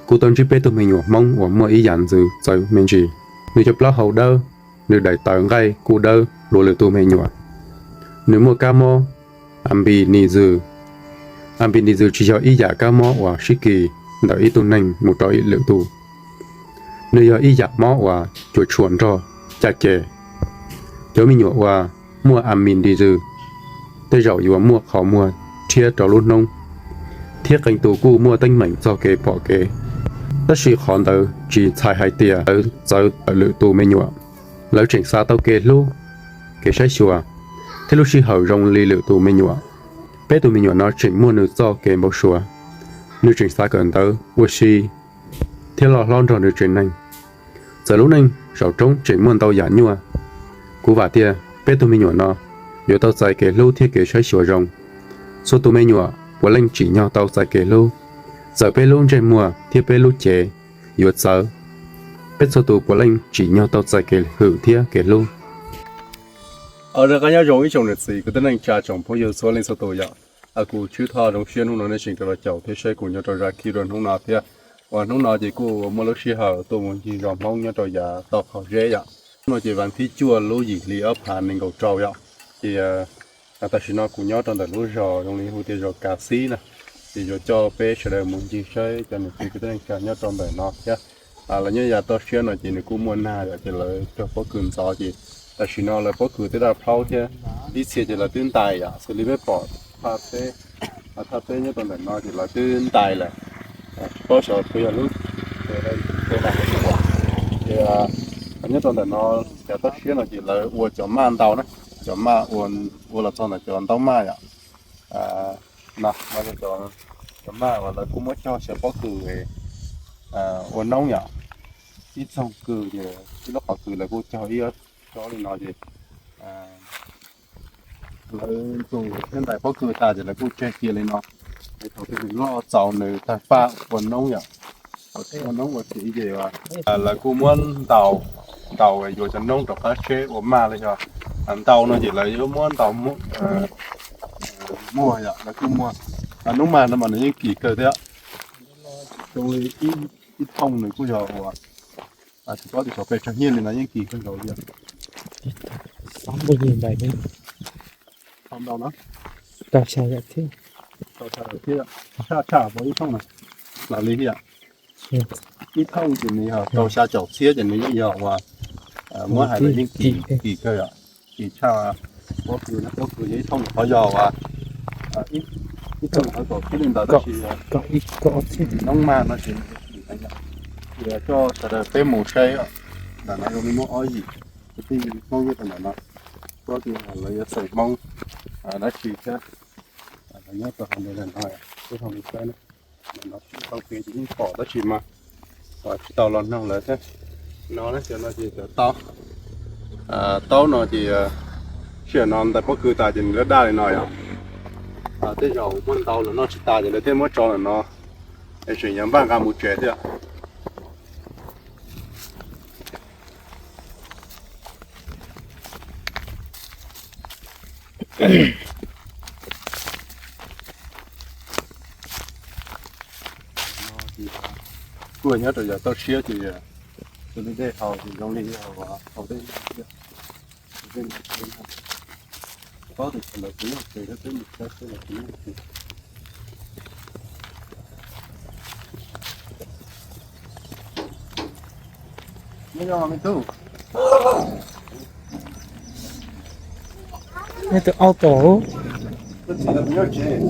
Kuj tau ntsib peb tug me nyuam Hmoob uas muaj ib yam ntxwv txawv me ntsis. Nws cov plaub hau dawb, nws daim tawv nqaij kuj dawb dua lwm tus me nyuam. Nws muaj kab mob Alzheimer disease. Alzheimer disease tsis yog ib yam kab mob uas sib kis ntawm ib tug neeg mus rau lwm tus. Nws yog ib yam mob uas cuam tshuam nrog caj ces. Cov me nyuam uas muaj Alzheimer disease tej zaum yuav muaj qhov muag rhiab rau lub hnub, thiab qee tus kuj muaj teeb meem txog kev pom kev. Tab sis qhov ntawd tsis txhais hais tias lawv txawv tawm lwm tus me nyuam. Lawv tseem xav tau kev hlub, kev saib xyuas, thiab lub sij hawm zoo li lwm tus me nyuam. Peb tug me nyuam no tseem muaj nws txoj kev npau suav. Nws tseem xav kawm ntawv, ua si, thiab loj hlob nrog nws tsev neeg. Txawm lub neej saum roob tseem muaj ntau yam nyuaj, kuv vam tias peb tug me nyuam no yuav tau txais kev hlub thiab kev saib xyuas zoo. Txhua tus me nyuam puav leej tsim nyog tau txais kev hlub. Txawm peb lub ntsej muag thiab peb lub cev yuav txawv, peb txhua tus puav leej tsim nyog tau txais kev hwm thiab kev hlub. Ua rov qab nyob zoo ib tsoom niam txiv kwv tij neej tsa tsoom phooj ywg txhua leej txhua tus yom. Kuv Tswb Thoj zoo siab hnub no nej tseem rov los caum thiab saib kuv nyob rau zaj clip rau hnub no thiab. Uas hnub no ces kuj muaj lub sij hawm tuaj mus ncig zos Hmoob nyob rau yav toj Qhov Zeb yom. Hnub no ces vas thib cuaj lub yim hli ob phav nees nkaum rau yom. Ces tam sim no kuv nyob rau ntawm lub zos zoo li hu tias zos Kav Xib na. Ces yuav coj peb sawv daws mus ncig saib cov niam txiv kwv tij neej tsa nyob rau ntawm no thiab. Lawv nyob yav toj siab no ces nws kuj muaj nag yom, ces lawv cog pob kws ntxov ces tam sim no lawv pob kws twb daj plhaub thiab, ib txhia ces lawv twb ntais yom, xws li peb pom thaj teb, thaj teb nyob rau ntawm no ces lawv twb ntais lawm. Tsis paub xyov puas yog lub, ces nyob rau ntawm no yav toj siab no ces lawv ua cov maj ntau na, cov maj ua los txog ntawm cov ntaub maj yom. No, cov maj uas lawv kuj muab cog xyaw pob kws ua noob yom. Ib txoog kws ces ib lub qhov kws lawv kuj cog ib ob tsob li no ces lawv tus thiab ntais pob kws tas ces lawv kuj tseg cia li no. Es thaum twg nws loj txaus nws tawg paj ua noob yom, ua noob ua tsiv ces lawv kuj muab ntaus, ntaus yuav cov noob rov qab tsheb ua maj li yog ntau no ces lawv yuav muab ntaus muag yom, lawv kuj muag. Noob maj no mas nws yeej kim kawg thiab, zoo li ib thooj nws kuj yog uas tsis paub tias xyov pes tsawg nyiaj li no yeej kim kawg nkaus li. Ntau no, tshaj tshaj tau ib thooj na, los li thiab. Ib thooj ces nws yog rau xya caum txhiab ces nws yeej yog uas muab hais los yeej kim kawg yom. Kim tshaj pob kws, pob kws yog ib thooj qhov yog uas ib thooj qhov kaum txhiab li ntawd tab sis noob maj no ces nws kim heev yom. Ces coj sawv daws peb mus saib, ntawm no zoo li muaj ob yim kwv tij Hmoob nyob rau ntawm no, paub tias lawv yuav xeem Hmoob dab tsi thiab. Lawv nyob rau hauv ntawm no, peb ho mus saib na. Ntawm no tau kev ces yeej pom tab sis mas tsis tau los noog lawv thiab. No na, cov no ces cov taub, taub no ces sij hawm no ntais pob kws tas ces nws daj daj li no yom. Tej zaum muaj ntau los noj tsis tas ces lawv thiaj muab tso ntawm no es tseem yuav npaj nqa mus tsev thiab. Kuj nyob rau yav toj siab ces tus li dej haus ces zoo li haus dej thiab. Paub tias lawv kuv nyob tsev, peb mus saib seb lawv kuv nyob tsev. Nyob zoo me tub. Nej tus auto. Koj txiv lawv kuv nyob tsev.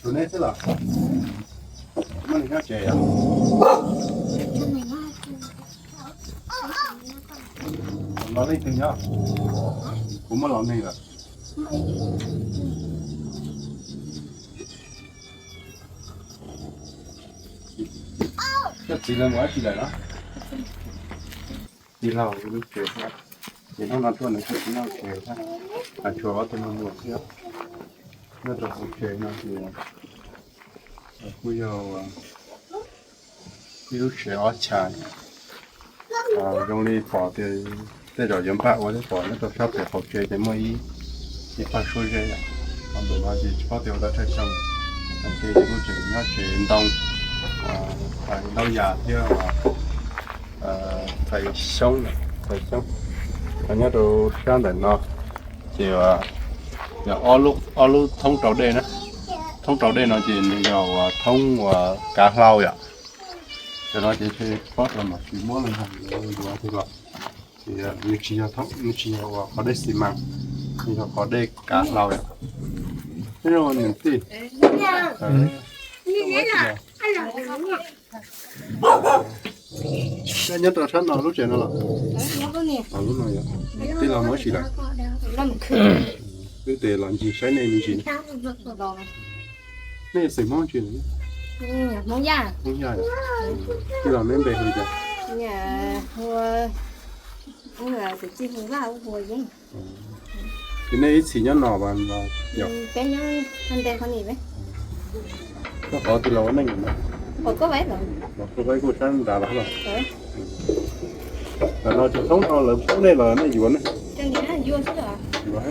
Tus neb xwb los? Muaj neeg nyob tsev yom? Los leej twg nyob? Kuv muaj los neeg lawm. Koj txiv lawv mus dab tsi lawm no? Tij laug lub tsev thiab, ces hnub no tuaj nws kuj tsis nyob tsev thiab, tshuav ob tug me nyuam thiab. Nyob rau hauv tsev no ces kuj yog ib lub tsev ob chav, zoo li pom tias tej zaum yuav npaj ua thiab, pom nyob rau sab pem hauv tsev ces muaj ib, ib pab suab zeb yom. Qhov ntawm no ces tsis paub tias ua tau tsawg xyoo, hauv tsev ces kuj tseem nyob tsev ntoo. Thais Ntau Yas thiab Thais Xyoob, Thais Xyoob. Nyob rau sab ntawm no ces yog ob lub thoob rau dej na. Thoob rau dej no ces nws yog uas thoob uas kav hlau yom. Cov no ces pob rau mam tsis muab los yog yuav thiab los. Ces nws tsis yog thoob, nws tsis yog uas qhov dej xi mas, nws yog qhov dej kav hlau yom. Nyob zoo niam tij. Nyob rau sab no lub tsev no los? Lub no yog, tij laug mus ua si lawm? Wb tes los ncig saib nej me ntsis. Nej xeem Hmoob tsi? Hmoob Yaj. Tij laug neb npe hu li cas? Ces nej ib txhis nyob no los? Koj qhov tij laug ua neej no? Koj kuj sab nrad los? Tam no cov thoob no lawv pub nej los nej yuav ne? Yuav.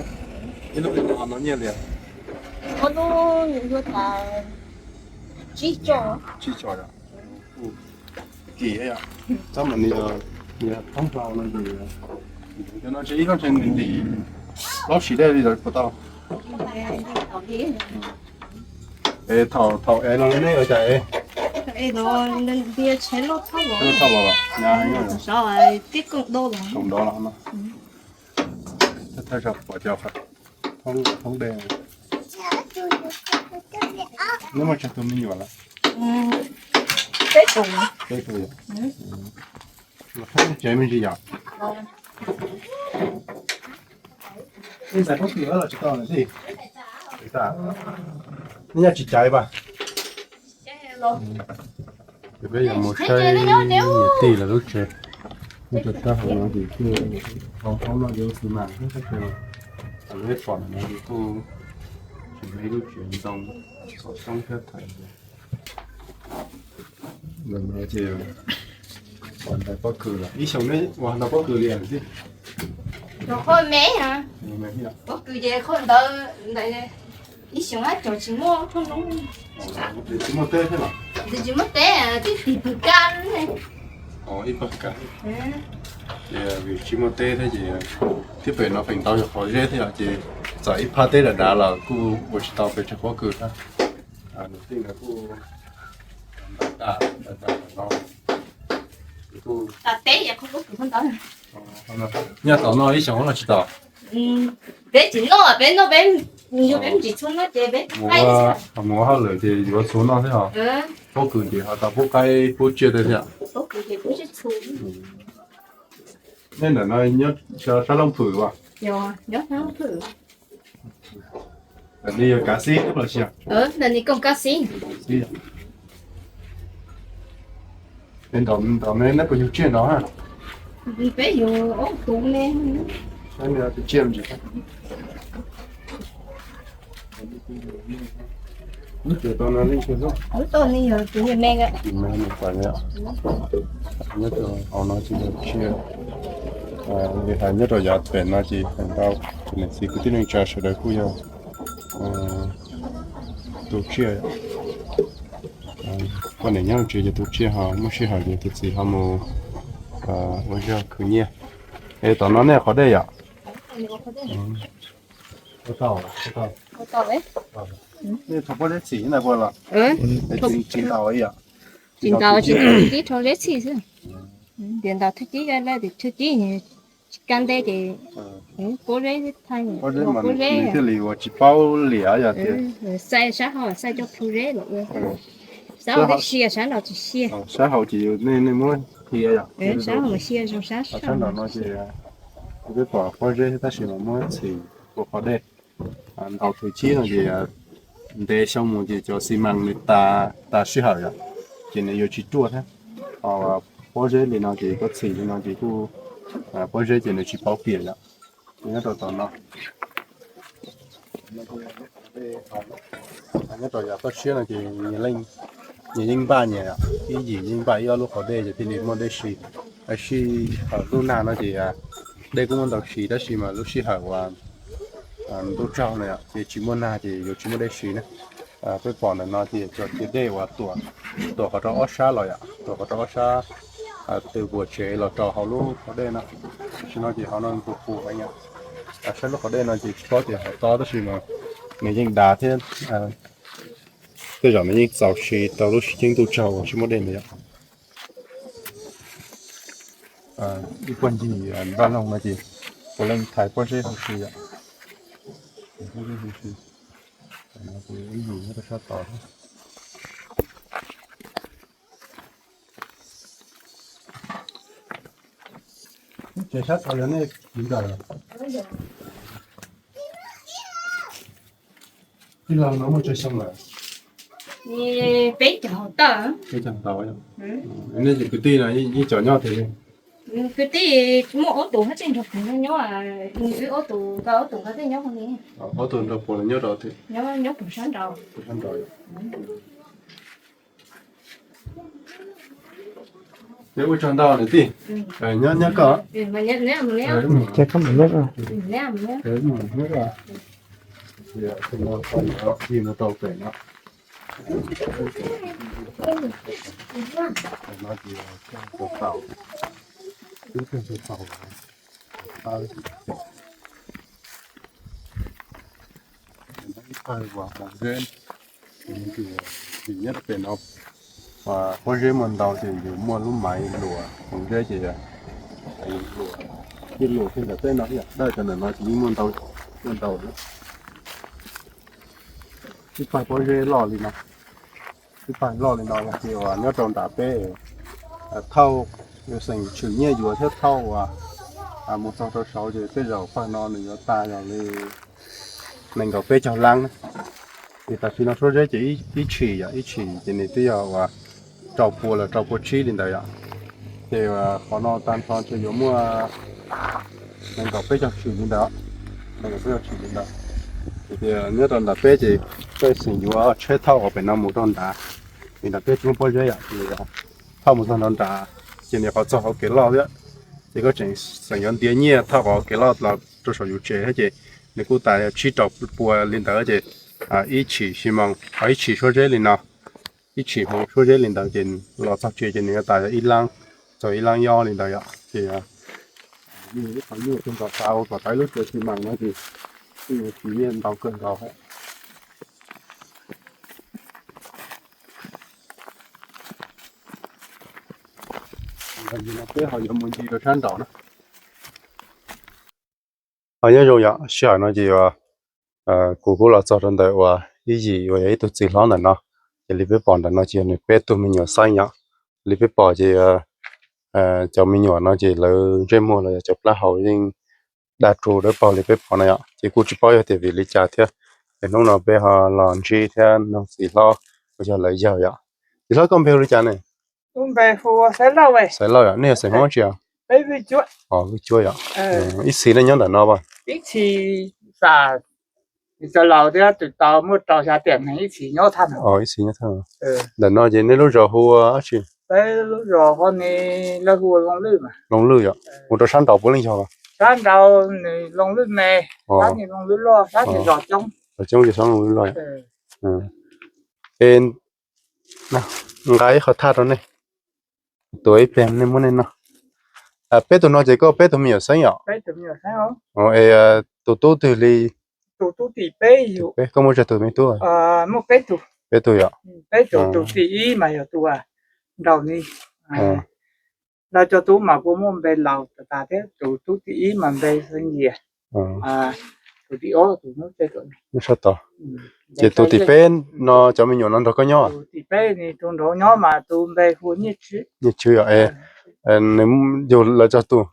Ib lub li no no nyiaj li? Tsib tso yom. Kim yom. Txhob mas nws yog thoob hlau no ces cov no ntshe ib lub ntshe ntim plaub sis dej li lawm puas tau? Es thaum thaum es no nej ua cas es? Loj tshaj los, koom nto los no. Thawj zaug pom cov thoob dej. Neb muaj tsawg tus me nyuam lawm? Peb tus. Peb tus yom. Los tsev me ntsis yom. Nej ntxhais pob kws los tsis tau na tij? Nej nyob tsis caiv pas? Ces peb yuav mus saib niam tij lawv lub tsev. Nyob rau sab hauv no ces kuj, hauv hauv no ces ua xi mas thiab tab sis lawv pom no ces kuj tsis muaj ib lub tsev ntoo, xov xoob thiab thaiv. Ntawm no ces ua ntawv pob kws lawm. Ib xyoo neb ua ntau pob kws li tij? Pob kws ces ib xyoo tsis muaj, tsis muaj teb thiab los? Tsis muaj teb, twb tig pawg kab. Ib pawg kab. Ces vim tsis muaj teb thiab ces, thiab pem no feem ntau yog qhov zeb thiab ces txawm ib phab teb dav dav los kuj ua tsis tau pes tsawg pob kws thiab. Niam tij nkawd kuj ntaus tas, ntaus tas no. Nyob tom no ib xyoos los tsis tom? Peb tsis noj, peb noj peb, yog peb tsis txhua noj ces peb mus ua hauj lwm ces yuav txhua noj thiab os. Pob kws ces ho tau pub qaib pub tsiaj tej thiab. Nej ntawm no nyob sab Looj Phwm as? Ntawm no yog kav xib los sis? Ntawm no yog kav xib. Es nram no neb puas yug tsiaj nrad? Peb yug ob tug me. Tus tsiaj ntsis. Lub tsev tau no leej twg? Lub tsev no yog tus me me. Nyob rau hauv no ces yog tsiaj, li hais nyob rau yav pem no ces feem ntau niam txiv kwv tij neej tsa sawv daws kuj yog tu tsiaj. Poj niam nyob tsev ces tu tsiaj, ho muaj sij hawm ces tus txiv ho mus ua zog khwv nyiaj. Es tom no nej qhov dej yom? Nej thaum pob zeb txhim na puas los? Tsis ntaus ib yam. Tsis ntaus, tib rho zeb txhim xwb. Tias ntaus thawj cib, thawj cib tsis kaj ntej ces pob zeb, pob zeb thiaj li ua tsis paub liam yom. Xai sab hauv, xai cov plhu zeb los ua, sab hauv sia, sab nraud tsis sia. Sab hauv ces nej muab qhia yom. Sab hauv sia zoo sab, sab nraud no ces peb pom pob zeb tab sis mas muab txhim ua qhov dej. Ntaus thawj cib no ces ntev xyoo mus ces cov xi mas nws tas sij hawm yom, ces nws yuav tsis ruaj thiab. Ho pob zeb li no ces koj txhim li no ces kuj, pob zeb ces nws tsis paub piam yom. Nyob rau tom no, nyob rau yav toj siab no ces nyias yeej npaj nyias, ib yim yeej npaj ib ob lub qhov dej ces thiaj li muaj dej si. Tab sis hawm lub nag no ces dej kuj muaj ntau si tab sis mas lub sij hawm uas ntuj tsaug no ces tsis muaj nag ces yuav tsis muaj dej si na. Peb pom ntawm no ces cov ciav dej uas tuam, tuam qhov rau ob sab los yom, tuam qhov rau ob sab, twb puas tsev los rau hauv lub qhov dej no. Tam sim no ces hauv no ntuj qus heev yom. Saib lub qhov dej no ces tsis paub tias hauv tod tab sis mas nws yeej dav thiab, tej zaum nws yeej txaus siv rau lub sib ceeb ntuj tsaug uas tsis muaj dej ntawd yom. Ib puag ncig vaj loog no ces puav leej thaiv pob zeb huv si yom. Pob zeb huv si, ib yus nyob rau sab tod. Tsev sab tod yog nej tiv ntawm, tij laug no muaj tsawg xyoo lawm? Peb caug tawm. Peb caug tawm. Nej cov kwv tij no ib co nyob tiag li? Kwv tij muaj ob tug hab tseem nrog kuv nyob, wb ob tug, nkawd ob tug nkawd thiaj nyob hauv ni. Ob tug nrog puas los nyob rau twg? Nyob puag sab nraud. Puag sab nraud. Neb ua tsaug ntau niam tij. Nyob nyob koj. Mus nyob koj. Mus rau pem no. Ib pawg uas hmoov zeb, vim nyob rau pem no pob zeb muaj ntau ces yus muaj lub maiv luam hmoov zeb ces yus luam, ib luam kiag ntawm teb no ib yam dawj rau ntawm no ces yeej muaj ntau, muaj ntau. Ib pawg pob zeb loj li no, ib pawg loj li no ces uas nyob rau nram peb thauj, yus xeem tshwm nyiaj yuav thiab thauj uas mus txog rau saud ces tej zaum pawg no nws yuav tag yog li nees nkaum peb caug lab na. Ces tam sim no suab zeb ces ib tshim yom, ib tshim ces nws twb yog uas rau pua los rau pua tsib li ntawd yom. Ces qhov no tag nrho ces yuav muaj nees nkaum peb caug tshim li ntawd, nees nkaum peb caug tshim li ntawd. Ces tias nyob rau nram peb ces peb xeem yuav tsheb thauj uas pem no mus rau nrad, vim nram peb tsis muaj pob zeb yom, ces thauj mus txog nrad nrad ces nws qhov txog hauv kev loj thiab. Ces koj tseem xeem yuav ntiav nyiaj thauj qhov kev loj los rau saum yus tsev thiab ces nws kuj tas tsib rau pua li ntawd ces ib tshim xi moos, ib tshim suab zeb li no, ib tshim hmoov suab zeb li ntawd ces los txog tsev ces nws yuav tas yog ib lab, txog ib lab yob li ntawd yom. Ces ib qhov nyuaj tug nrog xav ua kom tau ib lub tsev xi mas no ces kuj yuav siv nyiaj ntau kawg nkaus thiab. Peb ho yuav mus ncig rau sab nraud na. Ho nyob zoo yom, sij hawm no ces uas kuv kuj los txog rau ntawm uas ib yim uas yog ib tug txiv hlob ntawm no. Ces li peb pom ntawm no ces yog nws peb tug me nyuam xeeb yom. Li peb pom ces cov me nyuam no ces lawv ntsej muag los yog cov plaub hau yeej daj rau dawb paug li peb pom no yom. Ces kuj tsis paub yog tias vim li cas thiab. Es hnub no peb ho los ntsib thiab noog txiv hlob uas yog lawv yawg yom. Txiv hlob koj npe hu li cas ne? Xaiv Lauj yom, nej yog xeem Hmoob tsi? Vwj Cuab yom. Ib txhis nej nyob ntawm no pas? Ib txhis nyob thaj no. Ntawm no ces nej lub zos hu ua dab tsi? Looj Lwj yom, mus rau sab nraud puav leej yog. Zos coob ces sab Looj Lwj loj. Es nqa ib qho thaj rau nej, tuav ib pliag nej muab nej noj. Peb tug no ces koj peb tug me nyuam xeeb yom? Es tus tub twg li? Koj muaj tsawg tus me tub? Peb tug yom. Tus tim ib mas yog tus nraud ni, lawv cov tub mas kuj muaj npe laus tas thiab, tus tub tim ib mas npe Xeeb Yias, tus tim ob tus nyob sab tod. Ces tus tim peb no cov me nyuam no nrog koj nyob? Tus tim peb tus nraud nyob mas tus npe hu Nyiaj Tswb yom. Nws yug lawv txog tus?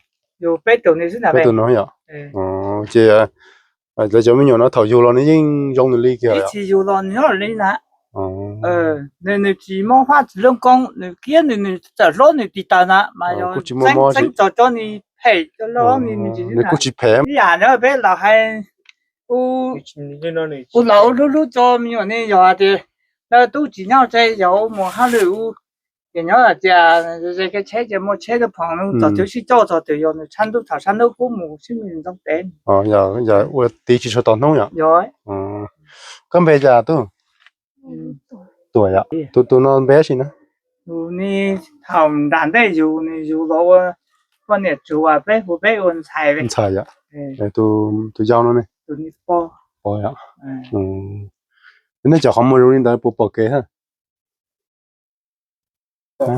Peb tus no yom. Ces lawv cov me nyuam no thaum yug los nws yeej zoo nws li kiag? Ib txhis yug los nws nyob li na. Nws tsis mob fab tsis looj koob, nws kiag nws nws txawm hlob nws tis taws na mas yog kuj tsis muaj mob, txeeb txog cov nws phem cov loj nws kuj tsis phem. Ib yam no peb los hais, ua laus ua hlub hlub cov me nyuam ne yog hais tias lawv tub tsis nyob tsev yog ua mus hauj lwm ua, ces nyob hais tias ze kev tsheb ces muaj tsheb rau phoom txog twg sib coj txog twg, yog nws tshav ntuj thaum tshav ntuj kuj mus sib me ntxoov tev. Yog ua tiv tsis tshua tau hnub yom. Koj npe cas tub? Tuam yom. Tus tus no npe dab tsi na? Thaum nram ntej yug nws yug los ua poj niam tsuas peb hu peb ua ntxhais. Ntxhais yom. Tus yau no ne? Pom yom. Nej cov qhov muag zoo li ntawd puas pom kev thiab?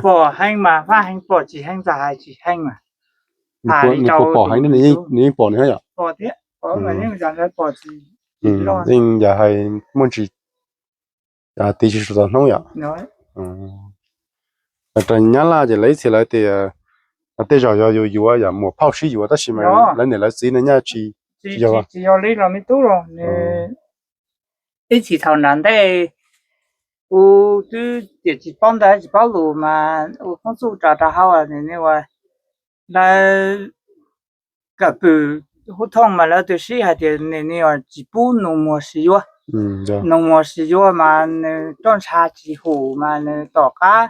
Pom heev mas faj heev, pom tsis heev txawm hais tsis heev mas. Nws puas pom heev, nws yeej pom nws thiab yom. Pom thiab, pom mas yeej yam hais pom tsis, yeej yam hais muaj ntsis tiv tsis tau hnub yom. Raws nyab laj ces lawv ib txhia lawv tias tej zaum yog yus yuav yam muam phauj sib yuav tab sis mas lawv niam lawv txiv no nyaj tsis, tsis yog li los me tub los nws ib txhis thaum nram ntej ua twb tiam tsis paub ntawv tsis paub lus mas ua khoob txuj ras rau hauv nws ua lawv kawm pwm hub thooj mas lawv twb sib hais tias nws tsis pub nus muag sib yuav. Nus muag sib yuav mas nws roj ntsha tsis hum mas nws tom qab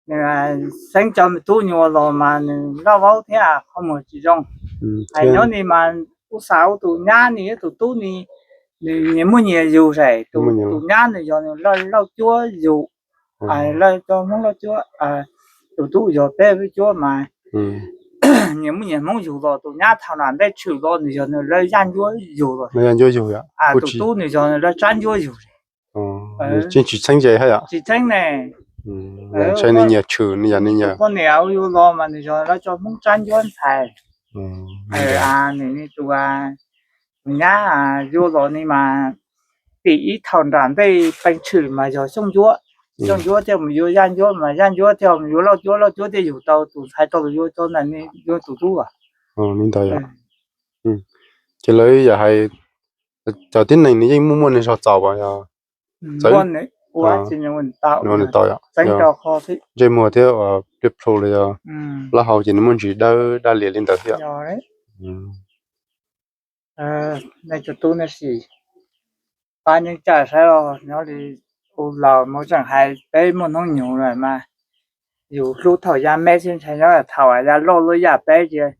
nws xeeb cov me tub nyuam los mas nws loj vaub thiab qhov muag tsis zoo. Hais nyob ni mas ua xav ua tus nyab ni tus tub ni nws nyias muaj nyias yug zem, tus nyab nws yog nws lauj cuab yug, lauj cov Hmoob lauj cuab, tus tub yog peb lauj cuab mas nyias muaj nyias Hmoob yug los tus nyab thaum nram ntej tshwm los nws yog nws lawv yaj ncuab yug los, tus tub nws yog nws lawv tsab ncuab yug. Tsis txheeb ze hab yom? Tsis txheeb ne. Ntshai nws nyiam tshwm nws yog nws nyiam. Poj niam ua yug los mas nws yog lawv cov Hmoob tsab ncuab ntxhais. Nws tus tus nyab yuav los ni mas tim ib thaum nram ntej peev tshwm mas yog Xyooj Ncuab. Xyooj Ncuab thiaj mus yuav Yaj Ncuab mas Yaj Ncuab thiaj mus yuav Lauj Cuab, Lauj Cuab thiaj yug tau tus ntxhais rau tus yuav tau ntawm yuav tus tub. Li ntawd yom. Ces lawv yam hais cov tib neeg nws yeej muaj muaj nws zog txaus as yog txawv, nws tau yom, ntsej muag thiab pliab plhu los yog plaub hau ces nws muaj ntsis dawb daj lias li ntawd thiab. Nej tus tub nej sim pab nyeej tsawg saib los nyob li tus laus mus tseem hais peb muaj hnub nyoog lawm mas yus hlub thaum yaj me xwb ntshai nyob thaum yaj loj lub yaj peb ces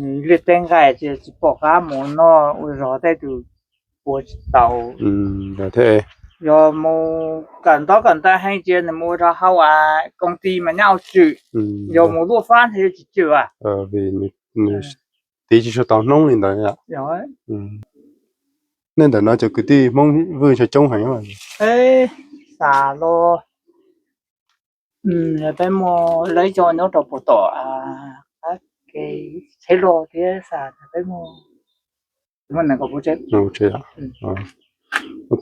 nws liaj teb nqaij ces tsis pom qab mus noj ua zog tej tus ua tsis tau. Yog mus kawm ntaub kawm ntawv heev ces nws mus ua rau hauv a koom ti mas nyob ua tswm, yog mus luaj fab nthe yuav tsis tswm as. Tiv tsis tshua tau hnub li ntawd. Nej ntawm no cov kwv tij Hmoob Vwj ntshe coob heev. Xav los peb muaj lawv cov nyob rau puag tom qab kev tsheb loj thiab xav peb muaj, muaj nees nkaum puv tsev.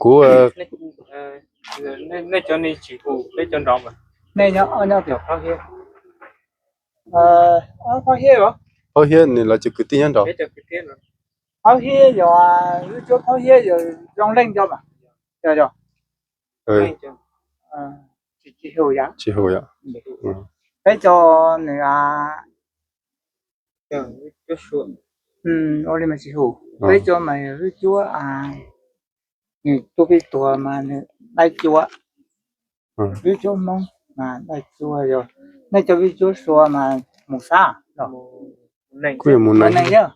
Kuv, nej cov ni tsis hu peb cov nrov mas. Nej nyob, nyob tias Phaub Hiab, Phaub Hiab, Phaub Hiab nws lawv cov kwv tij nyob nrog. Phaub Hiab yog, lub cuab Phaub Hiab yog zoo leej cov mas, yog, yog. Tsis hu yom. Peb cov nws ua li mas tsis hu, peb cov mas yog lub cuab nws tuaj peb tuag mas nws dai cuab, lub cuab Hmoob mas dai cuab yog, nej cov lub cuab Suav mas mus xab los. Kuj yuav mus nees,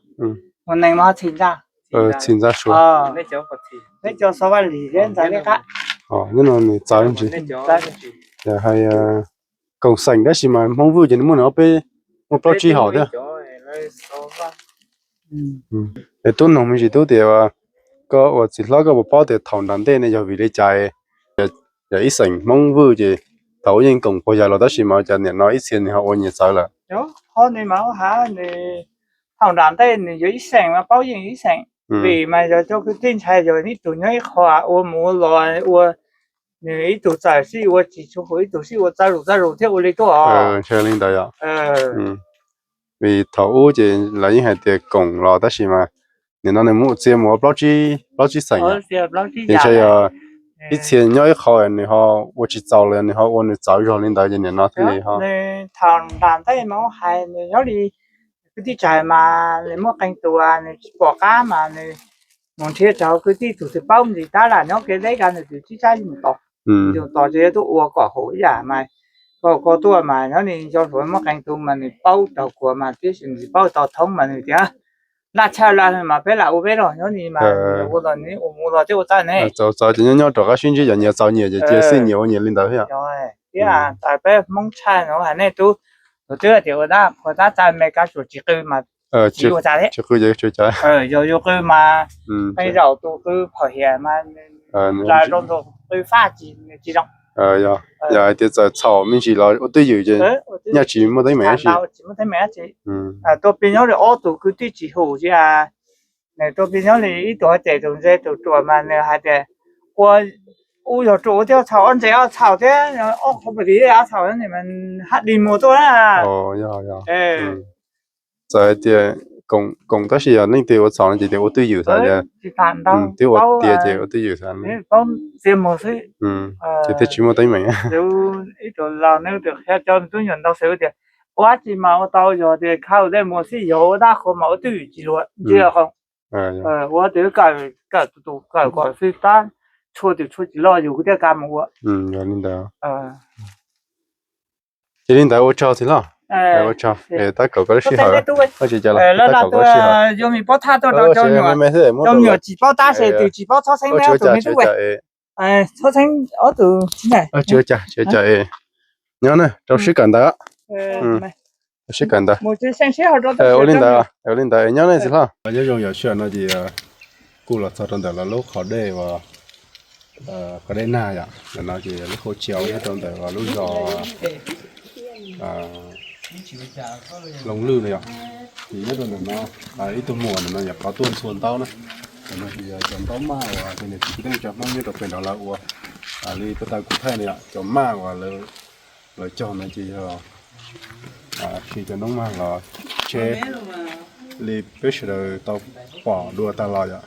mus nees mas txhim ntxa, txhim ntxa Suav. Peb cov xov vaj lim thiab ntxa liab qab. Nyob no nws txawv ntsis, hais koom xeem tab sis mas Hmoob Vwj ces nws muaj nws ob peb, muaj plaub tsib hom thiab. Es tub noog me ntsis tub tias koj ua txiv hlob koj puas paub tias thaum nram ntej ne yog vim li cas yog ib xeem Hmoob Vwj ces thaum ub yeej koom puag yam los tab sis mas cas nim no ib txhia nws ho ua nyias txawv lawm. Qhov ni mas ua has nws thaum nram ntej nws yog ib xeem mas paub yeej ib xeem, vim mas yog cov kwv tij ntshai yog ib tug nyob ib qho ua mus ua los ua, nws ib tug txawm sib ua tsis tshua hu ib tug sib ua txawv zus txawv zus thiab ua li tuaj os. Ntshe li ntawd yom. Vim thaum ub ces lawv yeej hais tias koom los tab sis mas nim no nws mus txia mus ua plaub tsib, plaub tsib xeem, ces ntshe yog ib txhia nyob ib qho nws ho ua tsis txaus los nws ho ua nws txawv zog li ntawd ces nim no thiaj li ho. Thaum nram ntej mas ua hais nws nyob li kwv tij tsawg mas nws muaj qee tus nws tsis pom qab mas nws mus nrhiav rau kwv tij tus twg paub ntsis tab lam nyob kev deb ka nws tus tsib tsab mus tos, mus tos ces yuav tuaj ua kom haum ib yam mas koj, koj tuaj mas nyob li nco hluas muaj qee tus mas nws paub raug kuas mas tiam sis nws tsis paub tau thoob mas nws tias laj tshaj laj mas peb lam ua peb los nyob ni mas ua los neb ua mus los thiab ua txaj ne. Txaus txaus ces nyob nyob rov qab sib ntsib cov nyias txaus nyias ces cia xij nyias ua nyias li ntawd thiab. Peb Hmoob tshaj no hais nej tub, tus twb tias ua dab qhuas tab txaj me kab suas tsis qw mas tsis ua cas thiab. Tsis qw ces tsis ua cas. Yog yuav qw mas pheej zaum tus qw phom hiam mas zas zoo tus qw faj tsis zoo. Yog hais tias txawm txhaum me ntsis los ua twj ywm ces nyaj tsis muaj teeb meem dab tsi. Tua plig nyob li ob tug kwv tij tsis hum cia, nws tua plig nyob li ib tug hais tias tus ntse tus ruam mas nws hais tias ua, u yog ruam ua thiab txhaum, ob ntse ob txhaum thiab ob qhov plig ob txhaum hab dis mus tuaj na. Txawm hais tias koom tab sis yog leej twg ua txhaum no ces tias ua twj ywm xav, twb ua tiav ces ua twj ywm xav. Ces thiaj tsis muaj teeb meem. Ib tug laus nws tus qhia cov tub nyuam ntau xwb tias ua dab tsi mas ua tau, yog tias khaws dej mus xij, yog ua dab qhuas mas ua twj ywm tsis luag ntsia qhov. Ua tias kawm, kawm tus tus kawm kom xwb tab, tshua twm tshua tsis loj yus kuj thiaj kav mus ua. Yog li ntawd. Ces li ntawd ua tsaug txiv hlob. Ua tsaug, tab kaum koj lub sij hawm. Tab kaum koj lub sij hawm. Yuav me pob thaj tuaj rau cov me me xwb, cov me nyuam tsis paub tab se twg tsis paub txhob xeeb me tub. Txhob xeeb ob tug. Tsis ua cas, tsis ua cas. Nyob na, rau sib kawm ntawv. Rau sib kawm ntawv. Ua li ntawd, ua li ntawd nyob na txiv hlob. Nyob zoo yom, sij hawm no ces kuj los txog rau ntawm lawv lub qhov dej uas, qhov dej nag yom, ntawm no ces lub hau chiav nyob rau ntawm lub zos Looj Lwj no yom. Ces nyob rau ntawm no ib tug muam ntawm no yog qhov tuaj ntxhua ntaub na. Ntawm no ces yog cov ntaub maj uas cov niam txiv kwv tij neej tsa Hmoob nyob rau pem nrad lawv ua li puag ta kuv thaij no yom, cov maj uas lawv cog no ces yog siv cov noob maj los tsheb li peb sawv daws tau pom dua tag los yom,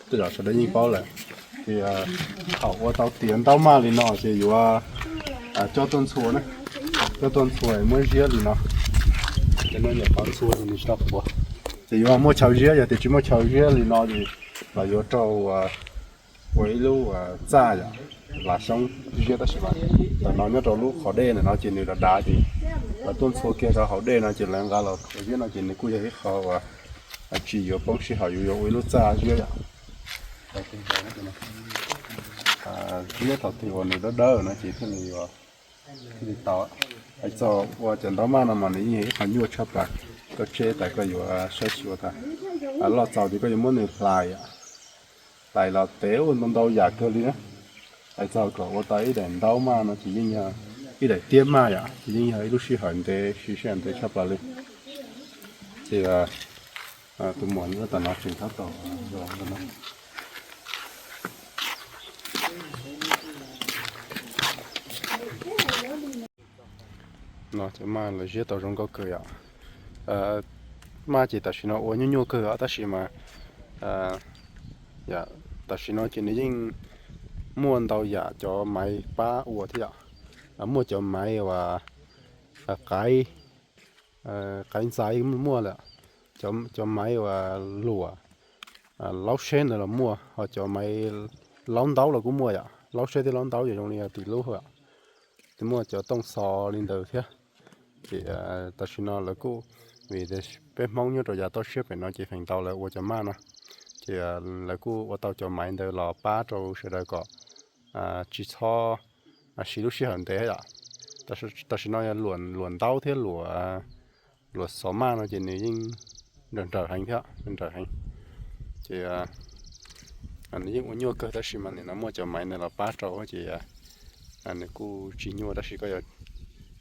tej zaum sawv daws yeej paub lawm. Ces thaum ua tau tiav ntaub maj li no ces yuav coj tuaj ntxhua na, coj tuaj ntxhua muab ziab li no. Cov no nyuam qhuav ntxhua ces nws tsis tau qhuav, ces yuav muaj chaw ziab, yog tias tsis muaj chaw ziab li no ces los yuav rau ua ib lub txaj yom, hlav xyoob ziab tab sis mas ntawm no nyob rau lub qhov dej ntawm no ces nws dav dav ces lawv tuaj ntxhua kiag rau hauv dej no ces lawv nqa los qhuav ziab no ces nws kuj yog ib qho uas tsis yuav poob sij hawm, yus yuav ua ib lub txaj ziab yom. Ziab thaum twg uas nws dawb dawb no ces thiaj li yuav, thiaj li tau. Hais txog ua cov ntaub maj no mas nws yeej yog ib qho nyuaj tshaj plaws, koj tseb tas koj yuav saib xyuas tas, loj txaus ces koj yuav muab nws hlais, hlais los tev ua ntau ntau yam kawg li na. Hais txog kom ua tau ib daim ntaub maj no ces yeej yog, ib daim tiab maj yom, ces yeej yog ib lub sij hawm ntev, siv sij hawm ntev tshaj plaws li. Ces tus muam nyob tom no tseem tab tom no, cov maj los ziab tau zoo nkauj kawg yom. Maj ces tam sim no ua nyuaj nyuaj kawg tab sis mas tam sim no ces nws yeej muaj ntau yam cov maiv pab ua thiab yom. Muaj cov maiv uas qaiv, qaiv ntxais muaj lawm, cov maiv uas luam laub seb ntawd los muaj, ho cov maiv laub ntaub los kuj muaj yom. Laub seb thiab laub ntaub ces zoo li tim lub yom, muaj cov tooj xov li ntawd thiab. Ces tam sim no lawv kuj, vim peb Hmoob nyob rau yav toj siab pem no ces feem ntau lawv ua cov maj no, ces lawv kuj ua tau cov maiv ntawd los pab rau sawv daws kom tsis txhob siv lub sij hawm ntev yom. Tam sim no yog luam ntaub thiab luam xov maj no ces nws yeej nrawm nrawm heev thiab, nrawm heev. Ces nws yeej ua nyuaj kawg tab sis mas nim no muaj cov maiv ntawd los pab rau ces nws kuj tsis nyuaj tab sis koj yog,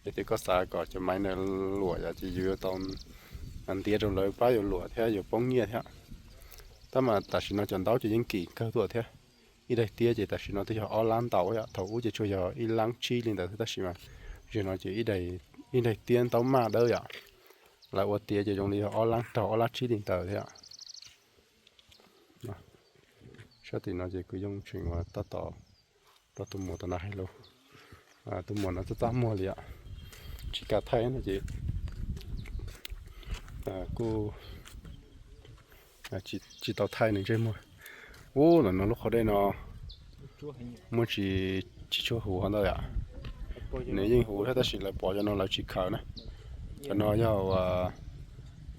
yog tias koj xav kom cov maiv ntawd luam yom ces yus yuav tau ntiav rau lawv pab yus luam thiab yuav poob nyiaj thiab. Tab mas tam sim no cov ntaub ces yeej kim kawg tuaj thiab. Ib daim tiab ces tam sim no twb yog ob lab ntau yom, thaum ub ces tsuas yog ib lab tsib li ntawd thiab tab sis mas zaum no ces ib daim tiab ntaub maj dawb yom, lawv ua tiav ces zoo li yog ob lab raug ob lab tsib li ntawd thiab. Sab tim no ces kwv Yooj tseem ua tab tom rau tus muam tom no hais lus. Tus muam no txaj txaj muag li yom, tsis kam thaij no ces kuj tsis tau thaij nws ntsej muag. Ub, ntawm no lub qhov dej no muaj tsis, tsis tshua huv ho ntau yom. Nws yeej huv thiab tab sis lawv pov cov no lawv tsis khaws na. Cov no yog uas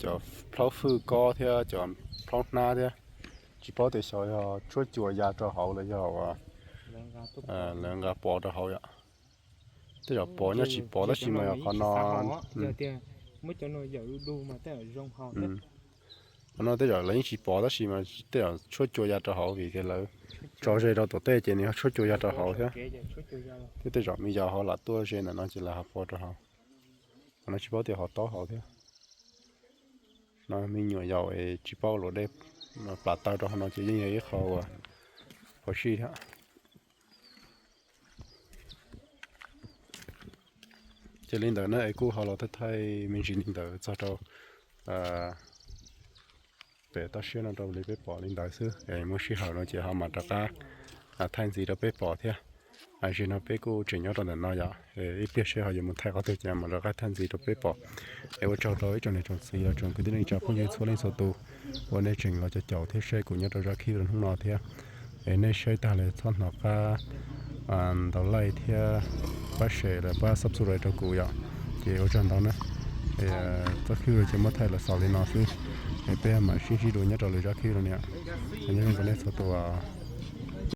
cov plhaub fwj kob thiab cov plhaub hnab thiab. Tsis paub tias xyov yog tshuab cua ya rau hauv los yog lawv nqa pov rau hauv yom. Tej zaum pov nyob tsis pov tab sis mas qhov no, qhov no tej zaum lawv yeej tsis pov tab sis mas tej zaum tshuab cua ya rau hauv vim tias lawv tso ze rau tom tej ces nws ho tshuab cua ya rau hauv thiab. Thiab tej zaum me yos ho lam tuaj ze ntawm no ces lawv ho pov rau hauv. Qhov no tsis paub tias ho taub hauv thiab. No me nyuam yaus es tsis paub luam dej plas taw rau hauv no ces yeej yog ib qho uas phom sij thiab. Ces li ntawd na es kuj ho los thaij thaij me ntsis li ntawd txog rau pem toj siab no rau li peb pom li ntawd xwb es muaj sij hawm no ces ho mam rov qab thaij ntxiv rau peb pom thiab. Zaum no peb kuj tseem nyob rau ntawm no yom, ib pliag seb ho yuav mus thaij qhov twg ces mam rov qab thaij ntxiv rau peb pom. Es ua tsaug rau ib tsoom niam tsoom txiv los tsoom kwv tij neej tsa phooj ywg txhua leej txhua tus uas nej tseem los caum caum thiab saib kuv nyob rau zaj clip rau hnub no thiab. Es nej saib tag lawm txhob hnov qab ntaus like thiab pab share los pab subscribe rau kuv yom. Ces ua tsaug ntau na. Zaj clip no ces muab thaij los xaus li no xwb. Es peb mam sib ntsib dua nyob rau lwm zaj clip no niam. Nyob zoo rau nej txhua tus.